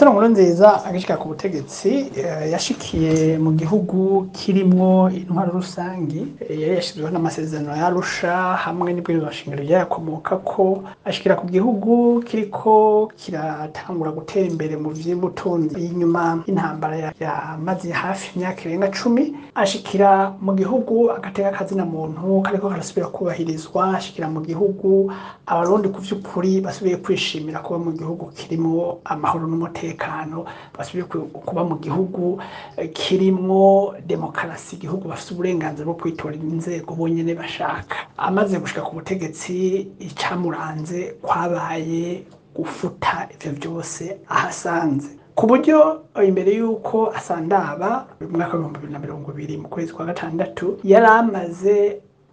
Petero Nkurunziza agishika ku butegetsi yashikiye mu gihugu kirimwo intwaro rusangi, yari yashizweho n'amasezerano ya Arusha hamwe n'ibwirizwa nshingiro ryayakomokako. Ashikira ku gihugu kiriko kiratangura gutera imbere mu vy'ubutunzi inyuma y'intambara yamaze hafi imyaka irenga 10. Ashikira mu gihugu agateka kazina muntu kariko karasubira kubahirizwa. Ashikira mu gihugu abarundi ku vy'ukuri basubiye kwishimira kuba mu gihugu kirimwo amahoro n'umutekano, basubiye kuba mu gihugu kirimwo demokarasi, igihugu bafise uburenganzira bwo kwitorera inzego bonyene bashaka. Amaze gushika ku butegetsi, icamuranze kwabaye gufuta ivyo vyose ahasanze, ku buryo imbere y'uko asandaba mu mwaka w'2020 mu kwezi kwa gatandatu yari amaze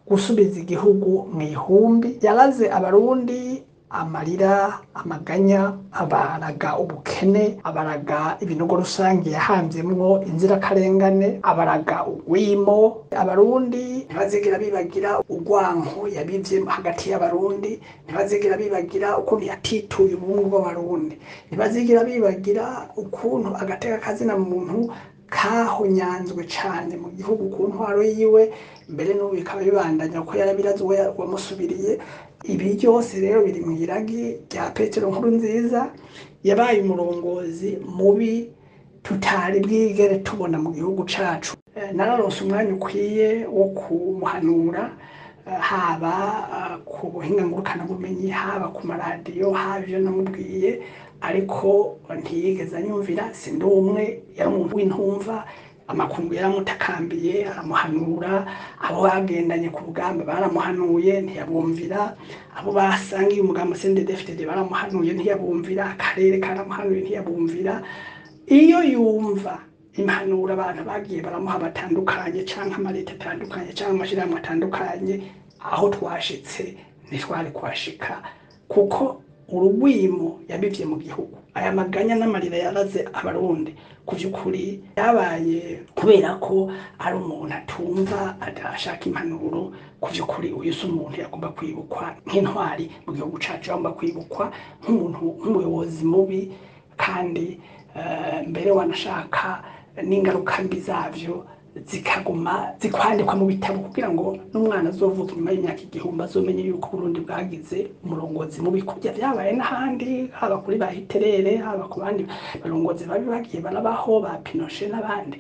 gusubiza igihugu mw'ihumbi. Yaraze abarundi amarira, amaganya, abaraga ubukene, abaraga ibinogo rusange yahamvyemwo inzirakarengane, abaraga urwimo. Abarundi ntibazigera bibagira urwanko yabivye hagati y'abarundi, ntibazigera bibagira ukuntu yatituye ubumwe bw'abarundi, ntibazigera bibagira ukuntu agateka kazina muntu kahonyanzwe cane mu gihugu ku ntwaro yiwe, mbere n'ubu bikaba bibandanya kuko yarabiraze uwo wamusubiriye. Ibi byose rero biri mw'iragi rya Petero Nkurunziza. Yabaye umurongozi mubi tutari bwigere tubona mu gihugu cacu. Nararonse umwanya ukwiye wo kumuhanura, haba ku buhinga ngurukanabumenyi, haba ku maradiyo, haba ivyo namubwiye, ariko ntiyigeze anyumvira. Sindi umwe, yari umuntu w'intumva. Amakungu yaramutakambiye aramuhanura, abo bagendanye ku rugamba baramuhanuye ntiyabumvira, abo basangiye umugambi CNDD-FDD baramuhanuye ntiyabumvira, akarere karamuhanuye ntiyabumvira. Iyo yumva impanuro abantu bagiye baramuha batandukanye, canke amaleta atandukanye, canke amashirahamwe atandukanye, aho twashitse ntitwari kuhashika, kuko urugwimo yabivye mu gihugu, aya maganya n'amarira yaraze abarundi, ku vy'ukuri yabaye kubera ko ari umuntu atumva, adashaka impanuro. Ku vy'ukuri uyu si umuntu yagomba kwibukwa nk'intwari mu gihugu cacu, yagomba kwibukwa nk'umuntu, nk'umuyobozi mubi, kandi mbere wanashaka n'ingaruka mbi zavyo zikaguma zikwandikwa mu bitabo, kugira ngo n'umwana azovuka inyuma y'imyaka 1000 azomenye yuko Burundi bwagize umurongozi mubi, kurya vyabaye n'ahandi, haba kuri ba Hiterere, haba ku bandi barongozi babi bagiye barabaho, ba Pinochet n'abandi.